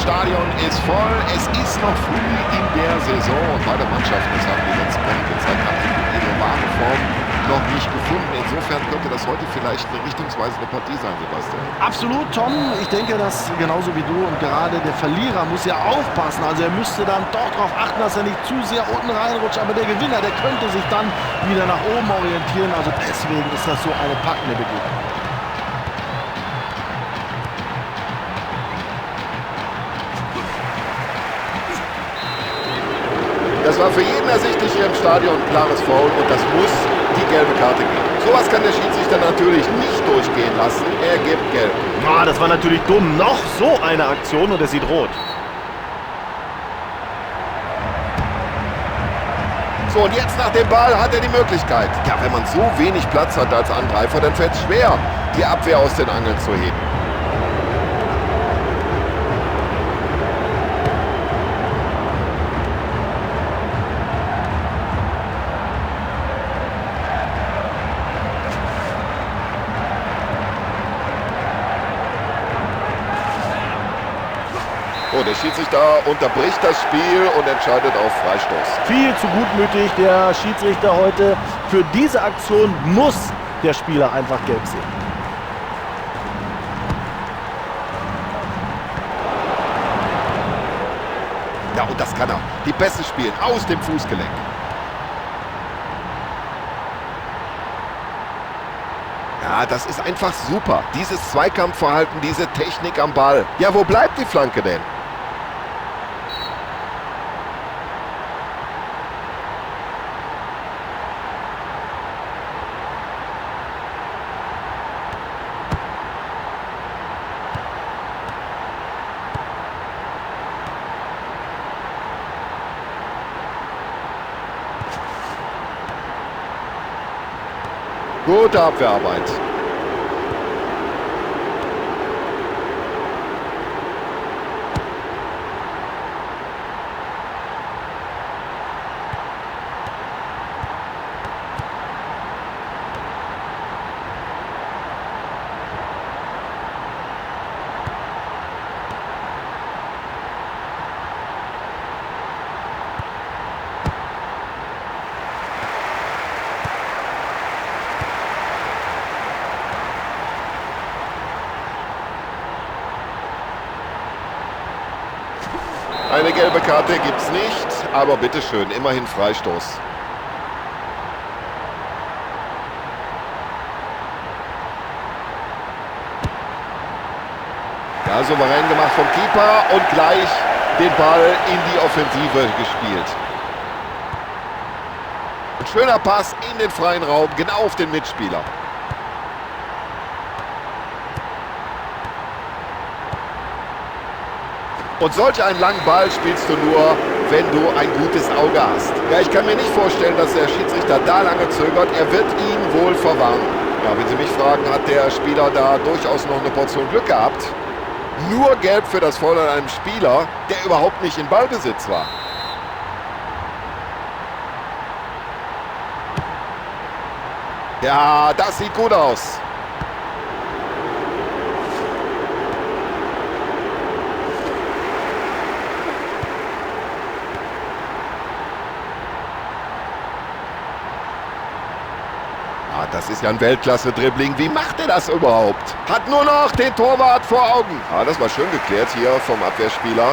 Stadion ist voll. Es ist noch früh in der Saison und beide Mannschaften, das haben die letzten Wochen gezeigt, haben ihre wahre Form noch nicht gefunden. Insofern könnte das heute vielleicht eine richtungsweisende Partie sein, Sebastian. Absolut, Tom. Ich denke, dass genauso wie du und gerade der Verlierer muss ja aufpassen. Also er müsste dann doch darauf achten, dass er nicht zu sehr unten reinrutscht. Aber der Gewinner, der könnte sich dann wieder nach oben orientieren. Also deswegen ist das so eine packende Begegnung. Das war für jeden ersichtlich hier im Stadion ein klares Foul und das muss die gelbe Karte geben. Sowas kann der Schiedsrichter natürlich nicht durchgehen lassen. Er gibt gelb. Ah, das war natürlich dumm. Noch so eine Aktion und er sieht rot. So, und jetzt nach dem Ball hat er die Möglichkeit. Ja, wenn man so wenig Platz hat als Angreifer, dann fällt es schwer, die Abwehr aus den Angeln zu heben. Oh, der Schiedsrichter unterbricht das Spiel und entscheidet auf Freistoß. Viel zu gutmütig der Schiedsrichter heute. Für diese Aktion muss der Spieler einfach gelb sehen. Ja, und das kann er. Die Pässe spielen aus dem Fußgelenk. Ja, das ist einfach super. Dieses Zweikampfverhalten, diese Technik am Ball. Ja, wo bleibt die Flanke denn? Gute Abwehrarbeit. Eine gelbe Karte gibt's nicht, aber bitteschön, immerhin Freistoß. Ja, souverän gemacht vom Keeper und gleich den Ball in die Offensive gespielt. Ein schöner Pass in den freien Raum, genau auf den Mitspieler. Und solch einen langen Ball spielst du nur, wenn du ein gutes Auge hast. Ja, ich kann mir nicht vorstellen, dass der Schiedsrichter da lange zögert. Er wird ihn wohl verwarnen. Ja, wenn Sie mich fragen, hat der Spieler da durchaus noch eine Portion Glück gehabt. Nur gelb für das Foul an einem Spieler, der überhaupt nicht in Ballbesitz war. Ja, das sieht gut aus. Das ist ja ein Weltklasse-Dribbling. Wie macht er das überhaupt? Hat nur noch den Torwart vor Augen. Ah, das war schön geklärt hier vom Abwehrspieler.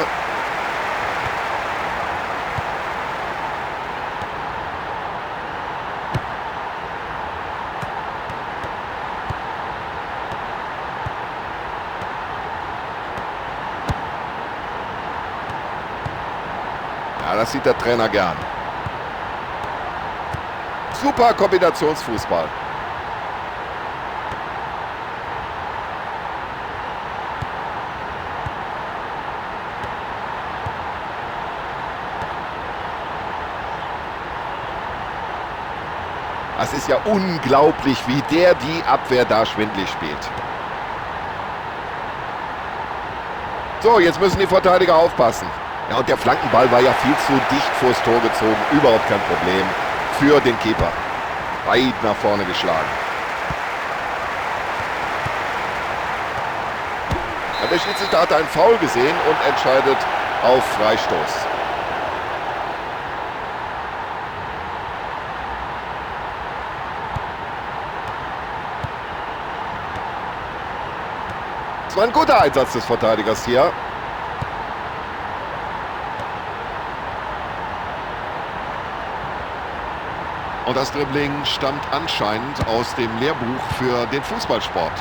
Ja, das sieht der Trainer gern. Super Kombinationsfußball. Das ist ja unglaublich, wie der die Abwehr da schwindlig spielt. So, jetzt müssen die Verteidiger aufpassen. Ja, und der Flankenball war ja viel zu dicht vors Tor gezogen. Überhaupt kein Problem für den Keeper. Weit nach vorne geschlagen. Ja, der Der Schiedsrichter hat einen Foul gesehen und entscheidet auf Freistoß. Es war ein guter Einsatz des Verteidigers hier. Und das Dribbling stammt anscheinend aus dem Lehrbuch für den Fußballsport.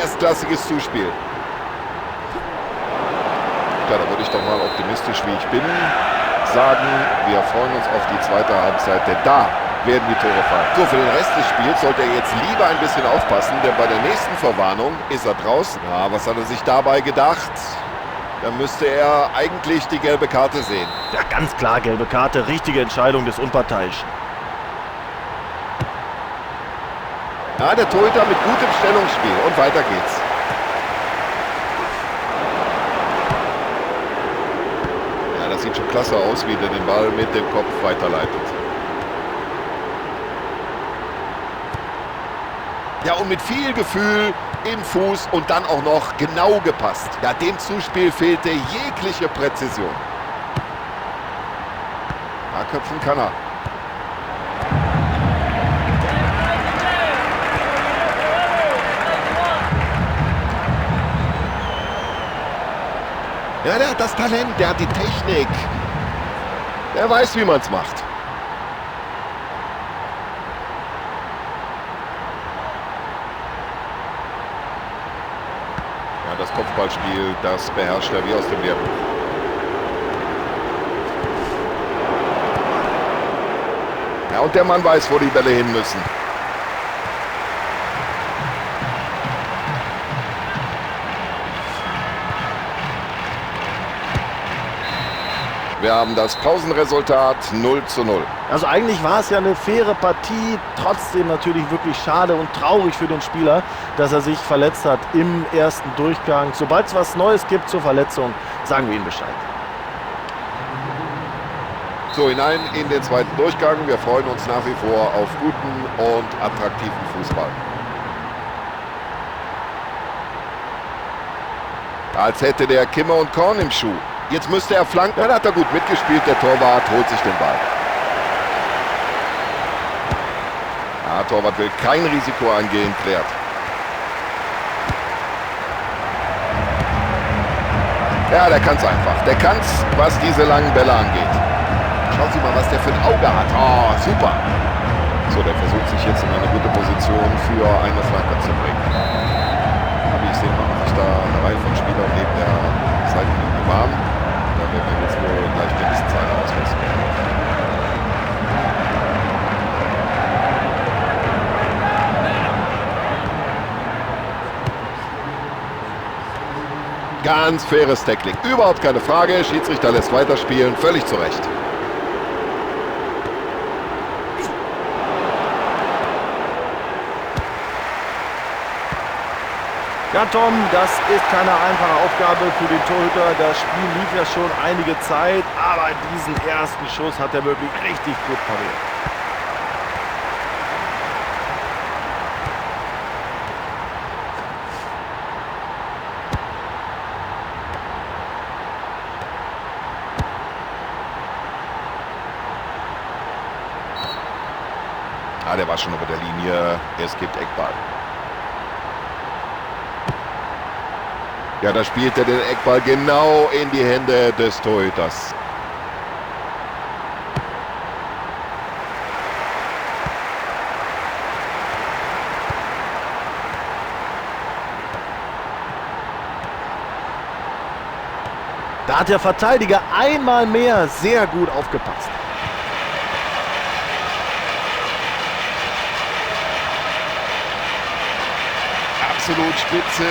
Erstklassiges Zuspiel. Ja, da würde ich doch mal optimistisch, wie ich bin, sagen, wir freuen uns auf die zweite Halbzeit, denn da werden die Tore fallen. So, für den Rest des Spiels sollte er jetzt lieber ein bisschen aufpassen, denn bei der nächsten Verwarnung ist er draußen. Ja, was hat er sich dabei gedacht? Da müsste er eigentlich die gelbe Karte sehen. Ja, ganz klar, gelbe Karte, richtige Entscheidung des Unparteiischen. Ja, der Torhüter mit gutem Stellungsspiel. Und weiter geht's. Ja, das sieht schon klasse aus, wie der den Ball mit dem Kopf weiterleitet. Ja, und mit viel Gefühl im Fuß und dann auch noch genau gepasst. Ja, dem Zuspiel fehlte jegliche Präzision. Ja, köpfen kann er. Ja, der hat das Talent, der hat die Technik. Der weiß, wie man's macht. Ja, das Kopfballspiel, das beherrscht er wie aus dem Lehrbuch. Ja, und der Mann weiß, wo die Bälle hin müssen. Wir haben das Pausenresultat 0:0. Also eigentlich war es ja eine faire Partie, trotzdem natürlich wirklich schade und traurig für den Spieler, dass er sich verletzt hat im ersten Durchgang. Sobald es was Neues gibt zur Verletzung, sagen wir ihm Bescheid. So, hinein in den zweiten Durchgang. Wir freuen uns nach wie vor auf guten und attraktiven Fußball. Als hätte der Kimmer und Korn im Schuh. Jetzt müsste er flanken. Dann hat er gut mitgespielt. Der Torwart holt sich den Ball. Ja, Torwart will kein Risiko eingehen, klärt. Ja, der kann's einfach. Der kann's, was diese langen Bälle angeht. Schauen Sie mal, was der für ein Auge hat. Oh, super. So, der versucht sich jetzt in eine gute Position für eine Flanke zu bringen. Ja, wie ich sehe, machen sich da eine Reihe von Spielern neben der Seitenlinie warm. Da werden wir jetzt wohl gleich mindestens einer auswechseln. Ganz faires Tackling. Überhaupt keine Frage. Schiedsrichter lässt weiterspielen. Völlig zu Recht. Ja, Tom, das ist keine einfache Aufgabe für den Torhüter. Das Spiel lief ja schon einige Zeit, aber diesen ersten Schuss hat er wirklich richtig gut pariert. Ah, der war schon über der Linie. Es gibt Eckball. Ja, da spielt er den Eckball genau in die Hände des Torhüters. Da hat der Verteidiger einmal mehr sehr gut aufgepasst. Absolut spitze.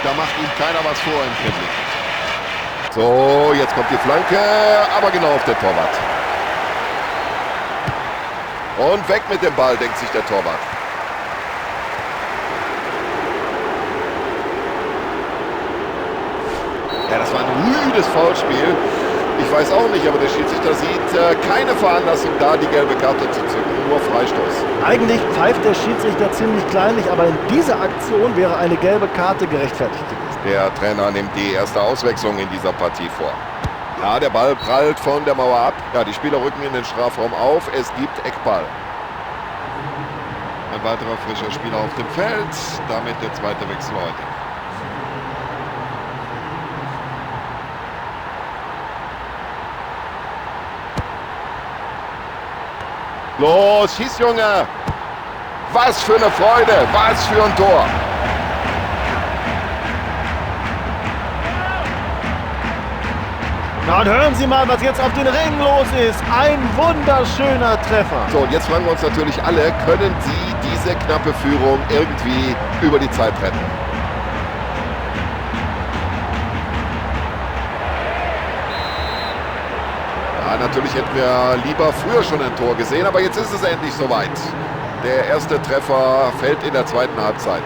Da macht ihm keiner was vor im Dribbling. So, jetzt kommt die Flanke, aber genau auf den Torwart. Und weg mit dem Ball, denkt sich der Torwart. Ja, das war ein rüdes Foulspiel. Ich weiß auch nicht, aber der Schiedsrichter sieht keine Veranlassung da, die gelbe Karte zu zücken. Nur Freistoß. Eigentlich pfeift der Schiedsrichter ziemlich kleinlich, aber in dieser Aktion wäre eine gelbe Karte gerechtfertigt gewesen. Der Trainer nimmt die erste Auswechslung in dieser Partie vor. Ja, der Ball prallt von der Mauer ab. Ja, die Spieler rücken in den Strafraum auf. Es gibt Eckball. Ein weiterer frischer Spieler auf dem Feld. Damit der zweite Wechsel heute. Los, schieß, Junge! Was für eine Freude, was für ein Tor! Na, und hören Sie mal, was jetzt auf den Rängen los ist. Ein wunderschöner Treffer. So, und jetzt fragen wir uns natürlich alle, können Sie diese knappe Führung irgendwie über die Zeit retten? Ja, natürlich hätten wir lieber früher schon ein Tor gesehen, aber jetzt ist es endlich soweit. Der erste Treffer fällt in der zweiten Halbzeit.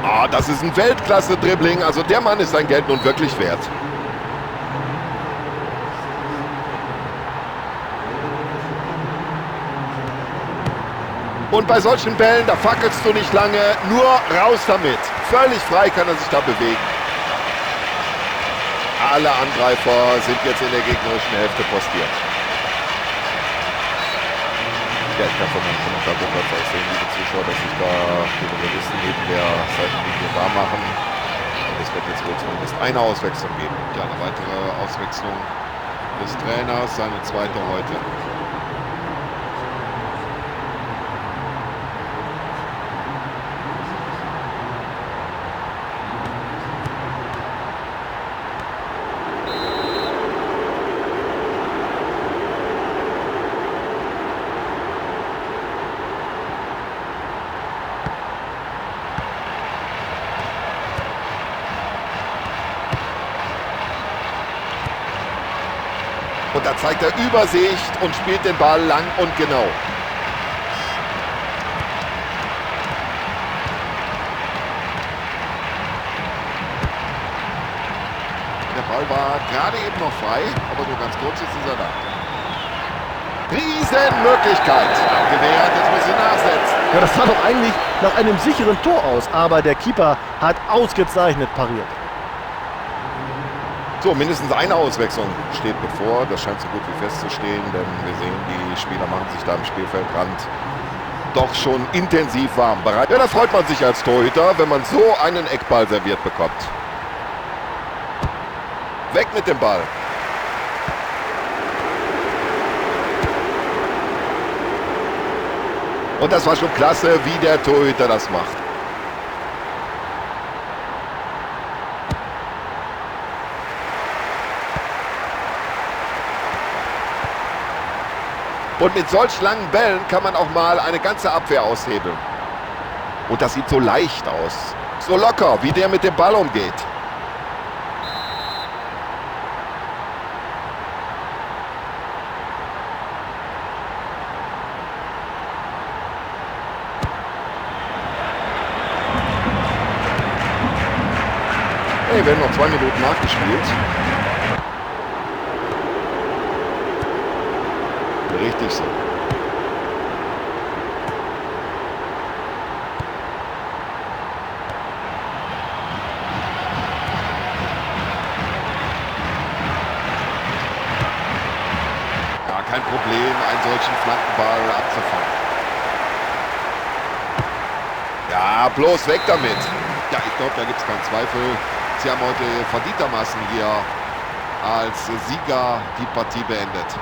Ah, das ist ein Weltklasse-Dribbling. Also der Mann ist sein Geld nun wirklich wert. Und bei solchen Bällen, da fackelst du nicht lange, nur raus damit. Völlig frei kann er sich da bewegen. Alle Angreifer sind jetzt in der gegnerischen Hälfte postiert. Ja, ich kann von meinem Kommentarplatz aus sehen, liebe Zuschauer, dass sich da die Rollisten neben der Seitenlinie warm machen. Und es wird jetzt wohl zumindest eine Auswechslung geben. Ja, eine weitere Auswechslung des Trainers, seine zweite heute. Und da zeigt er Übersicht und spielt den Ball lang und genau. Der Ball war gerade eben noch frei, aber nur ganz kurz, jetzt ist er da. Riesenmöglichkeit. Abgewehrt, jetzt muss sie nachsetzen. Ja, das sah doch eigentlich nach einem sicheren Tor aus, aber der Keeper hat ausgezeichnet pariert. So, mindestens eine Auswechslung steht bevor. Das scheint so gut wie festzustehen, denn wir sehen, die Spieler machen sich da am Spielfeldrand doch schon intensiv warm. Bereit. Ja, da freut man sich als Torhüter, wenn man so einen Eckball serviert bekommt. Weg mit dem Ball. Und das war schon klasse, wie der Torhüter das macht. Und mit solch langen Bällen kann man auch mal eine ganze Abwehr aushebeln. Und das sieht so leicht aus. So locker, wie der mit dem Ball umgeht. Hey, wir haben noch 2 Minuten nachgespielt. Richtig so. Ja, kein Problem, einen solchen Flankenball abzufangen. Ja, bloß weg damit. Ja, ich glaube, da gibt es keinen Zweifel. Sie haben heute verdientermaßen hier als Sieger die Partie beendet.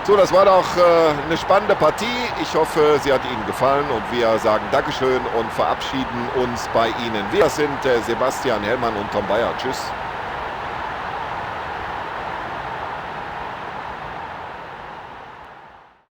So, das war doch eine spannende Partie. Ich hoffe, sie hat Ihnen gefallen und wir sagen Dankeschön und verabschieden uns bei Ihnen. Wir sind Sebastian Hellmann und Tom Bayer. Tschüss.